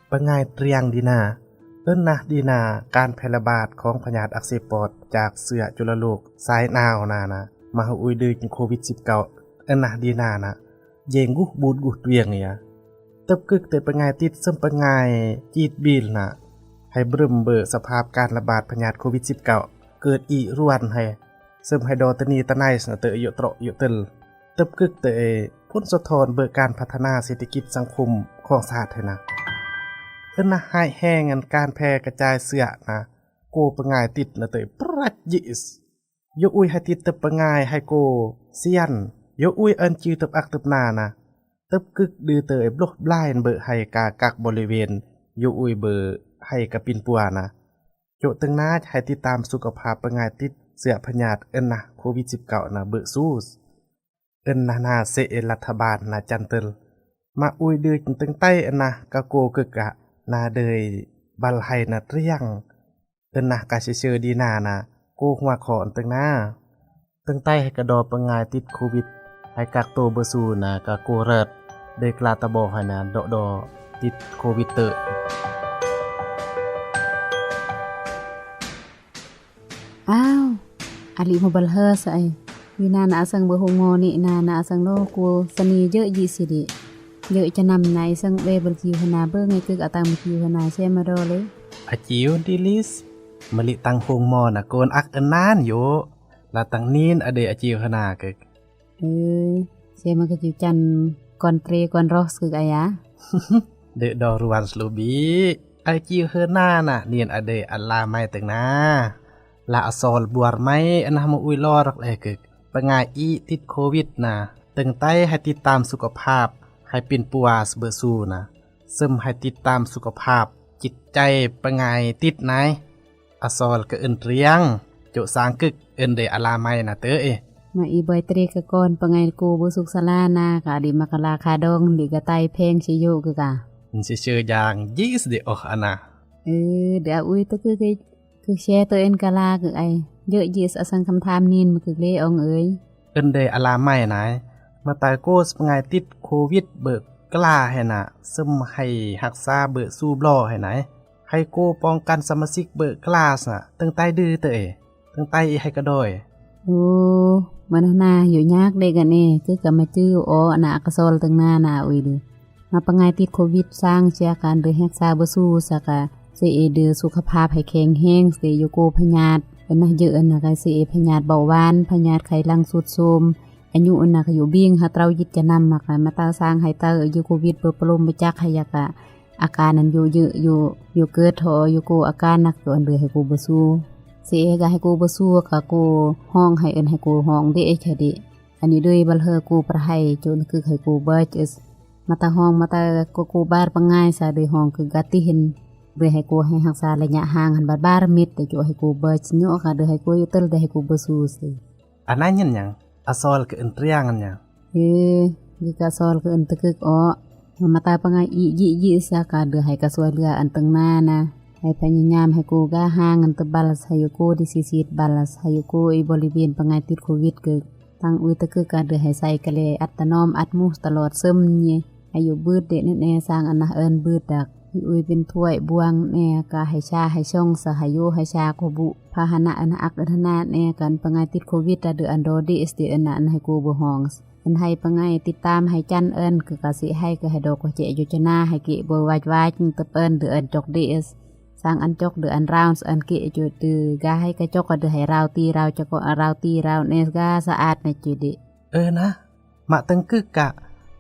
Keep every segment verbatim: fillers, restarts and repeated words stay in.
Pyngai triang dina. Ynah dina การแพร่ระบาดของพยาธิอักเสบปอดจากเชื้อจุลโรคสายหนาวนานะ มาให้อุ้ยดื้อโควิดสิบเก้า เอิ้นนะดีนานะ เยงกุ๊กบูดกุ๊กเตียงเนี่ย เติบกึกแต่ปะงายติด เซิ่มปะงายจีดบิลนะ ให้บรึมเบอร์สภาพการระบาดพยาธิโควิดสิบเก้า เกิดอีรวนให้ เซิ่มให้ดอตะนีตะไนส์นะ เตอะเยอะเตราะเยอะเติล เติบกึกแต่ผลสะท้อนเบอร์การพัฒนาเศรษฐกิจสังคมของชาติให้นะ เอิ้นนะ ให้แห้งอันการแพร่กระจายเชื้อนะ โกปะงายติดนะเตอะ ปรัดยิส โยอุ้ยให้ติดเติบปะงายให้โกเซียน โยอุ้ยเอิ้นจื้อเติบอักเติบนานะ เติบกึกดื้อเตยบลกบลายเบอะให้กากักบริเวณ โยอุ้ยเบอะให้กะปินปัวนะ โยตึงนาให้ติดตามสุขภาพปะงายติดเชื้อพยาธิเอิ้นนะโควิดสิบเก้านะเบอะซูส เอิ้นนะนาเซเอรัฐบาลนะจันเติล มาอุ้ยดื้อตึงไตเอิ้นนะกะโกกึกอะ นาเดยบัลไฮนะเตรียง เอิ้นนะกะเชื่อๆดีนานะ โกหัวขออันตึงนา ตึงไตให้กะดอปะงายติดโควิด ให้กักโตเบอร์ซูนะกะโกเริด เดยกลาตะบอให้นะ ดอดอติดโควิดเตอะ อ้าว อลิมาบัลเฮอสะไอ วีนานะอสังเบอร์โฮงอนี่นานะอสังโลกูสนีเยอะยี่สิดิ เยอะจะนำไหนสังเบอร์บัลคิวหนาเบอร์ไงกึกอะตังบัลคิวหนาเชมาดอเลย อาจิวดิลิส มะลิตังโฮงมอนะโกนอักอันนานโย ละตังนีนอเดอาจิวหนากึก เออ เชมากะจิวจันก่อนเตรก่อนรอสกึกอะยะ เดอะดอรวันสลูบี อาจิวหนานะ นีนอเดอัลลาไมตึงนา ละอซอลบวรไมอันนะมาอุยลอรักแลกึก ปะงายอีติดโควิดนะ ตึงไตให้ติดตามสุขภาพ ให้ปินปัวสเบอร์ซูนะ เซิ่มให้ติดตามสุขภาพจิตใจปะงายติดนาย อซอลกะเอิ้นเตรียง โจสางกึกเอิ้นเดอลาไมนะเตอเอ มาอีบอยเตรกะกอนปะงายกูเบอร์สุกสลานากะดิมะกะลาคาดองดิกะไตแพงชิโยกึกอะ มันสิเชื่อยางยีสเดออกอะนะ เออ เดออุยตะกึก คือแชร์ตัวเองกะลากึกไอ เยอะยีสอสังคำถามนีนมากึกเลอองเอ๋ย เอิ้นเดอลาไมนาย มาตายโกสปะงายติดโควิดเบอะกล้าให้นะ เซิ่มให้ฮักษาเบอะซูบลอให้นาย ให้โกป้องกันสมาชิกเบอะกล้าสนะ ตึงไตดื้อเตอเอ ตึงไตอีให้กะดอย โอ้ มันนาอยู่ยากเดกันเอ คือกะมาจื้อออนะอักษรตึงนานาอุยดื้อ มาปะงายติดโควิดสร้างเสียการเดอฮักษาเบอร์ซูสะกะ เซเอเดอสุขภาพให้แข็งแรง เซโยโกพยาธิ เอิ้นนะเยอะอันนะกะเซเอพยาธิเบาหวาน พยาธิไขหลังทรุดโทรม อายุอันนะกะอยู่บิ่งหาเตรายิดจะนำมากะ มาตาสร้างให้เตออยู่โควิดเบอร์ปลมบ่จักให้ยากะ อาการนั้นอยู่เยอะอยู่ อยู่เกิดทออยู่โกอาการหนักอยู่อันเดอให้โกเบอร์ซู เซเอกะให้โกเบอร์ซูกะโกห้องให้เอิ้นให้โกห้องเดเอชะเด อันนี้โดยบัลเฮอกูประไฮโจนคือให้กูเบิร์ชเอส มาตาห้องมาตาก็กูบาร์ปะงายสะโดยห้องคือกะติเห็น โดยให้กูให้ฮักษาระยะห่างหันบาดบาร์มิดแต่โจให้กูเบิร์ชเนาะค่ะโดยให้กูอยู่เติลโดยให้กูเบอร์ซูสิ อันนั้นยังยัง อซอลกะเอิ้นเตรียงอันยัง เออ คือกะซอลกะเอิ้นตะกึกออ มาตาปะงายอียี่ยี่สะกะโดยให้กะซวยเรืออันตึงนานะ ให้พยายามให้กูกะห่างอันตะบัลให้อยู่กูดิซีซีดบัลให้อยู่กูอีบริเวณปะงายติดโควิดกึก ตังอุยตะกึกกะเดือให้ใส่กะเลอัดตะนอมอัดมูตลอดเซิมเนี่ย ให้อยู่บืดเดะแน่ๆ สร้างอันนะเอิ้นบืดดัก ให้อุยเป็นถ้วยบวงแน่กะให้ชาให้ช่องสะให้โยให้ชาโคบุ พาหนะอันอักอันหนาแน่กันปะงายติดโควิดอะเดืออันโดดีเอสเดอันนะอันให้กูบ่ฮ้อง อันให้ปะงายติดตามให้จันเอิ้นกะกะสิให้กะให้ดอกกะเจโยจนาให้เกะบ่วาดวาดตึบเอิ้นเดืออันจอกดีเอส สร้างอันจอกเดืออันราวอันเกะจุดเดือกะให้กะจอกกะเดือให้ราวตีราวจะก็ราวตีราวเนสกะสะอาดในจุดเด เออนะ มาตึงกึกกะ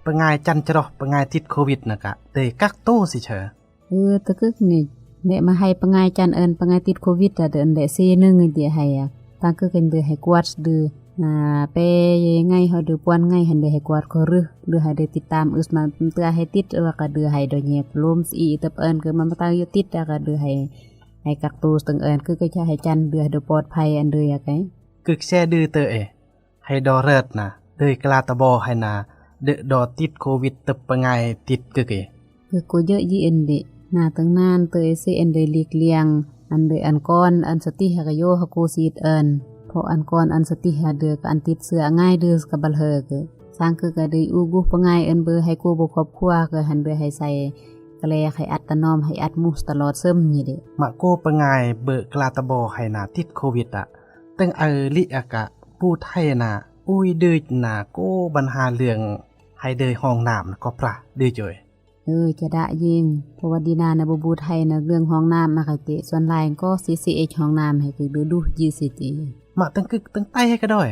ปะงายจันจรอ ปะงายติดโควิดนะกะ เตยกักโตสิเชอ เออ ตะกึกนี่ เดะมาให้ปะงายจันเอิ้นปะงายติดโควิดอะเดินเดะซีหนึ่งเดียให้อะ ตังกึกกันเดือให้กวาดเดือ นาเปยไงเฮาเดือปวนไงหันเดือให้กวาดขอรึ เดือให้เดือติดตามอึสมาเตือให้ติดว่ากะเดือให้โดยเงียบลมสีตึบเอิ้นคือมันมาตั้งอยู่ติดอะกะเดือให้ ให้กักตัวตึงเอิ้นคือกะจะให้จันเดือให้เดือปลอดภัยอันเดืออยากไง กึกแช่ดื้อเตอเอ ให้ดอเริดนะ เดยกะลาตะบอให้นา เดอะดอติดโควิดตึบปะงายติดกึกเอ กึกโกเยอะยี่เอ็นเดะ นาตึงนานเตยเซเอ็นเดยหลีกเลี่ยง อันเดยอันก้อน อันสติหากะโยหะโกูซีดเอิ้น เพราะอันก้อนอันสติหาเดือกะอันติดเสื้อง่ายเดือกะบัลเฮอกะ สร้างกึกกะเดยอู้กุปะงายเอิ้นเบอร์ให้กูบ่ครอบครัวกะหันเบอร์ให้ใส่ Kele hai at tanom, hai at muh talot sem ni de. Mak ko pangai be kela tabo hai na tit covid a. Teng ai li aka but hai na ui dej na ko ban ha leng hai dei hong nam ko pra dei joi. Ơ, chada jing, pawadi na na bubut hai na leng hong nam ma kai te son lain ko si si h hong nam hai ke du du ji si ti. Mak teng kek teng tai hai ka doi.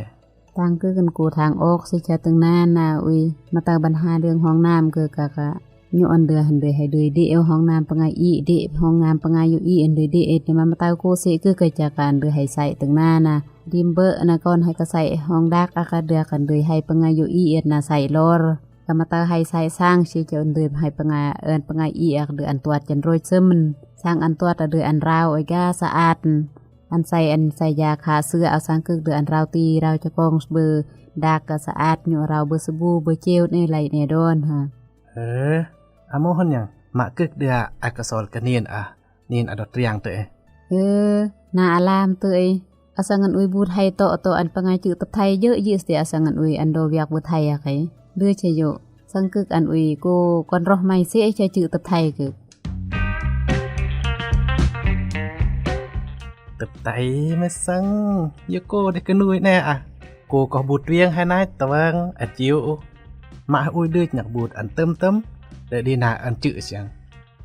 Tang ke kan ko thang ok si cha teng na na ui, mata ban ha leng hong nam ke kaka. Nyo an de han de hai de de hong nam pangai i de hong nam pangai yu i an de de e ma mata ko se ke ke cha kan de hai sai teng na na. Dim be na kon hai ka sai hong dak aka de kan de hai pangai yu i et na sai lor. Ka mata hai sai sang si cha an de hai pangai an pangai i ak de an tuat chen roi semen. Sang an tuat de an rau ega saat. An sai an sai ja kha sua au sang kek de an rau ti rau chakong be dak ka saat nyo rau be sebu be cheu ne lai ne don ha. Eh, amo hon yang mak kek de a ka sol ke nin a nin a do triang te. Eh, na alam te. Asang an ui but hai to to an pangai chu tep thai je ji sti asang an ui an do wiak but hai ya kai. De che yo. Sang kek an ui ko kon roh mai se cha chu tep thai kek. Tep tai me sang, yo ko de kenui ne a. Ko ko but riang hai nai tawang a chiu. Ma ui de nyak but an tem tem, de di na an chu siang.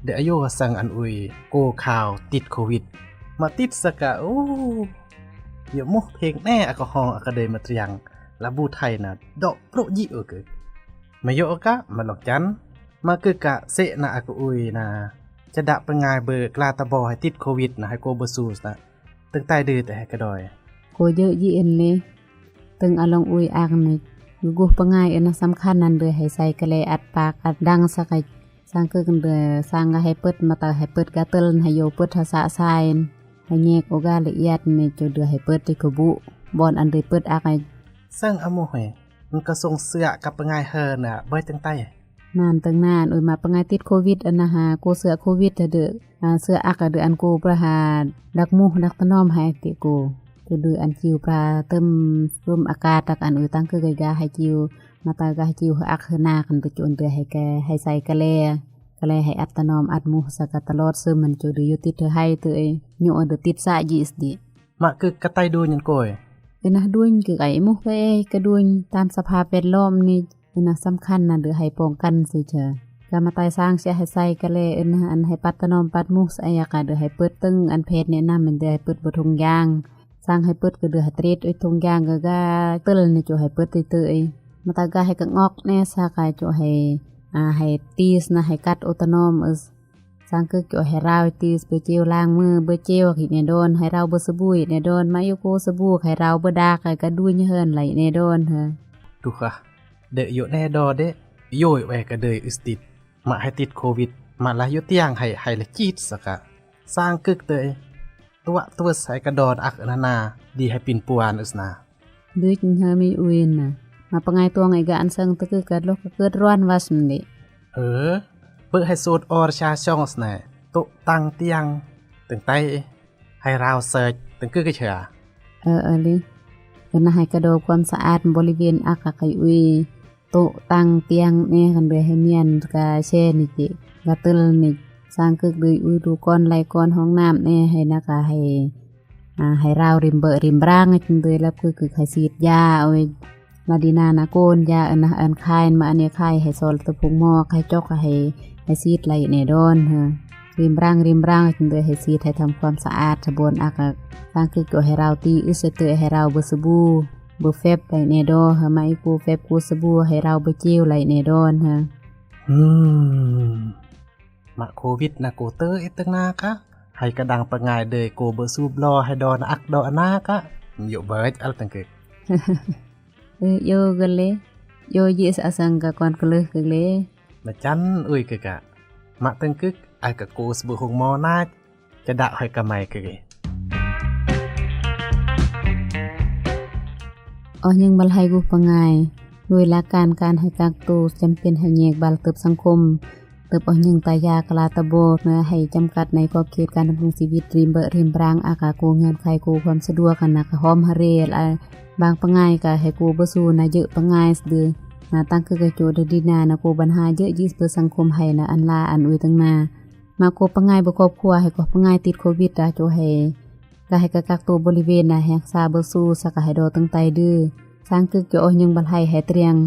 De ayo sang an ui ko khau tit covid. Ma tit saka u. Yo muh pheng ne a ko hong a ka de ma triang. La but hai na dok pro ji o ke. Ma yo ka ma lok chan. Ma ke ka se na a ko ui na. Chada pangai be kela tabo hai tit covid na hai ko be sus na. Teng tai de te hai ka doi. Ko je ji en le. Teng along ui ak ne. Guguh pangai en na samkhan nan de hai sai kele at pak at dang sakai. Sang ke kan de sang ga hai pet mata hai pet gatel hai yo pet ha sa sain. Hai ngek oga le iat ne cho de hai pet di kebu. Bon an de pet ak ai. Sang amo hai. Engka song sia ka pangai ha na bai teng tai. Nan teng nan ui ma pangai tit covid ana ha ko sia covid ha de. Ah, sia ak ha de an ko pra ha dak muh dak tanom hai ti ko. Ko de an chiu pra tem rum aka tak an ui tang ke ga ga hai chiu mata ga hai chiu ha ak ha na kan tu chun de hai ke hai sai kele. Kele hai at tanom at muh saka talot semen chu de yu tit hai tu e. Nyo de tit sa ji sdi. Ma ke katai duny en koi. Enah duny ke kai muh ke e ke duny tam saphap vedlom ni. Enah samkhan na de hai pongkan si cha. Ka matai sang si hai sai kele enah an hai pat tanom pat muh sa ya ka de hai pet teng an phet ne nam en de hai pet bo thung yang. Sang hai pet ke de hai tret oi thung yang ke ga tel ne chu hai pet te te e. Mata ga hai ke ngok ne sa ka chu hai, ah, hai tis na hai kat o tanom es. Sang ke kyo hai rau tis be cheu lang me be cheu ki ne don hai rau be sebu ne don ma yo ko sebu hai rau be dak hai ka duny hen lai ne don ha. Tuh ha. De yo ne do de yo we ka de istit. Ma hai tit covid ma la yo tiang hai hai le chit saka. Sang ke te. Tua tuas hai ka don ak na na di hai pin puan usna. Duit nha mi uin na. Ma pangai tuang ega ansang teke kadlo keket ruan was mende. Eh, pe hai sot or sha shong sne. Tuk tang tiang teng tai hai rau sej teng ke ke cha. Eh, ali. Kena hai kado kuam saat Bolivian aka kai ui. Tuk tang tiang ne kan be hai mian ka she ni ki. Gatel ni. Sang kek dui ui du kon lai kon hong nam ne hai na ka hai. Ah, hai rau rim be rim brang chin dui lap kek kek hai sit ja oi. Madina na kon ja en en khai ma ane khai hai sol te phung mo khai chok hai hai sit lai ne don ha. Rim brang rim brang chin dui hai sit hai tham kuam saat sabon ak. Sang kek ko hai rau ti us te hai rau be sebu be fep lai ne do ha ma iku fep ku sebu hai rau be chiu lai ne don ha. Hmm. Ma covid na ko te iteng na ka. Hai kadang pengai de ko be sublo hai don ak do na ka. Yo bait al tengke. Eh, yo gele. Yo jis asang ka kon keleh gele. Machan ui ke ka. Ma tengke ai ka ko sbu hung mo na. Cedak hai ka mai ke ge. Oh nyeng bal hai gu pengai. Lui lakan kan hai kak tu champion hai nyek bal tup sangkum. Tup oh nyeng taya kala tabo na hai chamkat nai kop kit kan pung sibit rim be rim brang aka ku ngan kai ku kuam sedua kan aka hom harel a bang pengai ka hai ku besu na je pengai sde. Na tang ke ke cho de dina na ko ban ha je ji spe sangkum hai na an la an ui teng na. Ma ko pengai be kop kua hai ko pengai tit covid a cho hai. Ka hai ka kak to bolive na hai sa be su sa ka hai do teng tai de. Sang ke ke oh nyeng bal hai hai triang.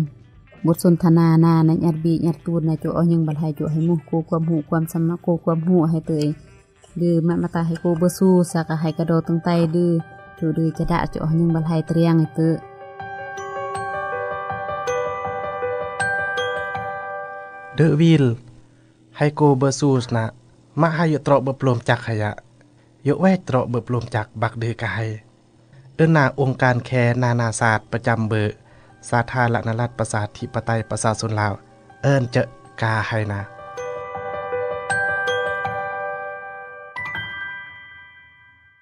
Bot sun thana na na nyar bi nyar tut na cho oh nyeng bal hai cho hai muh ko kuam hu kuam sama ko kuam hu hai te. De ma mata hai ko besu sa ka hai ka do teng tai de. Cho de chada cho oh nyeng bal hai triang itu. De wil. Hai ko besu sna. Ma hai yo trok be plom chak hai ya. Yo wek trok be plom chak bak de ka hai. Ena ungkan khe nana sat pecham be. Sat ha lak nalat pesat hi patai pesa sun lau. En cek ka hai na.